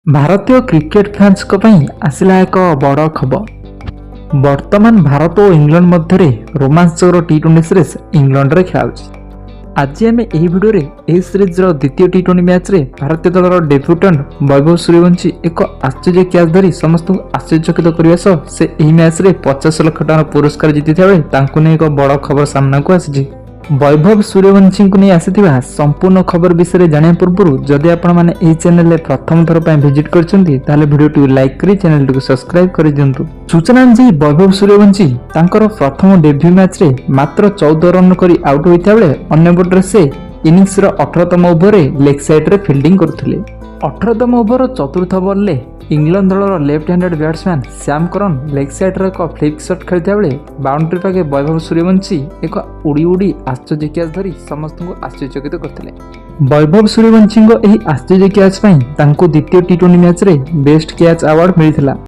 ଭାରତୀୟ କ୍ରିକେଟ ଫ୍ୟାନ୍ସଙ୍କ ପାଇଁ ଆସିଲା ଏକ ବଡ଼ ଖବର। ବର୍ତ୍ତମାନ ଭାରତ ଓ ଇଂଲଣ୍ଡ ମଧ୍ୟରେ ରୋମାଞ୍ଚକର ଟି-20 ସିରିଜ୍ ଇଂଲଣ୍ଡରେ ଖେଳାଉଛି। ଆଜି ଆମେ ଏହି ଭିଡ଼ିଓରେ ଏହି ସିରିଜ୍ର ଦ୍ୱିତୀୟ ଟି-20 ମ୍ୟାଚ୍ରେ ଭାରତୀୟ ଦଳର ଡେବ୍ୟୁଟାଣ୍ଟ ବୈଭବ ସୂର୍ଯ୍ୟବଂଶୀ ଏକ ଆଶ୍ଚର୍ଯ୍ୟ କ୍ୟାଚ୍ ଧରି ସମସ୍ତଙ୍କୁ ଆଶ୍ଚର୍ଯ୍ୟଚକିତ କରିବା ସହ ସେ ଏହି ମ୍ୟାଚ୍ରେ 50 ଲକ୍ଷ ଟଙ୍କାର ପୁରସ୍କାର ଜିତିଥିବା ବେଳେ ତାଙ୍କୁ ନେଇ ଏକ ବଡ଼ ଖବର ସାମ୍ନାକୁ ଆସିଛି। ବୈଭବ ସୂର୍ଯ୍ୟବଂଶୀଙ୍କୁ ନେଇ ଆସିଥିବା ସମ୍ପୂର୍ଣ୍ଣ ଖବର ବିଷୟରେ ଜାଣିବା ପୂର୍ବରୁ ଯଦି ଆପଣମାନେ ଏହି ଚ୍ୟାନେଲରେ ପ୍ରଥମ ଥର ପାଇଁ ଭିଜିଟ୍ କରିଛନ୍ତି, ତାହେଲେ ଭିଡ଼ିଓଟିକୁ ଲାଇକ୍ କରି ଚ୍ୟାନେଲଟିକୁ ସବସ୍କ୍ରାଇବ୍ କରିଦିଅନ୍ତୁ। ସୂଚନା ଅନୁଯାୟୀ, ବୈଭବ ସୂର୍ଯ୍ୟବଂଶୀ ତାଙ୍କର ପ୍ରଥମ ଡେବ୍ୟୁ ମ୍ୟାଚ୍ରେ ମାତ୍ର 14 ରନ୍ କରି ଆଉଟ୍ ହୋଇଥିବା ବେଳେ ଅନ୍ୟପଟରେ ସେ ଇନିଂସର 18ତମ ଓଭରରେ ଲେଗ୍ ସାଇଡ୍ରେ ଫିଲ୍ଡିଂ କରୁଥିଲେ। 18ତମ ଓଭର ଚତୁର୍ଥ ବଲ୍ରେ ଇଂଲଣ୍ଡ ଦଳର ଲେଫ୍ଟ ହ୍ୟାଣ୍ଡେଡ୍ ବ୍ୟାଟ୍ସମ୍ୟାନ୍ ସ୍ୟାମ୍ କରନ୍ ଲେଗ୍ ସାଇଡ୍ର ଏକ ଫ୍ଲିକ୍ ସଟ୍ ଖେଳିଥିବା ବେଳେ ବାଉଣ୍ଡ୍ରି ପାଖେ ବୈଭବ ସୂର୍ଯ୍ୟବଂଶୀ ଏକ ଉଡ଼ି ଉଡ଼ି ଆଶ୍ଚର୍ଯ୍ୟ କ୍ୟାଚ୍ ଧରି ସମସ୍ତଙ୍କୁ ଆଶ୍ଚର୍ଯ୍ୟଚକିତ କରିଥିଲେ। ବୈଭବ ସୂର୍ଯ୍ୟବଂଶୀଙ୍କ ଏହି ଆଶ୍ଚର୍ଯ୍ୟ କ୍ୟାଚ୍ ପାଇଁ ତାଙ୍କୁ ଦ୍ୱିତୀୟ ଟି-20 ମ୍ୟାଚ୍ରେ ବେଷ୍ଟ କ୍ୟାଚ୍ ଆୱାର୍ଡ ମିଳିଥିଲା।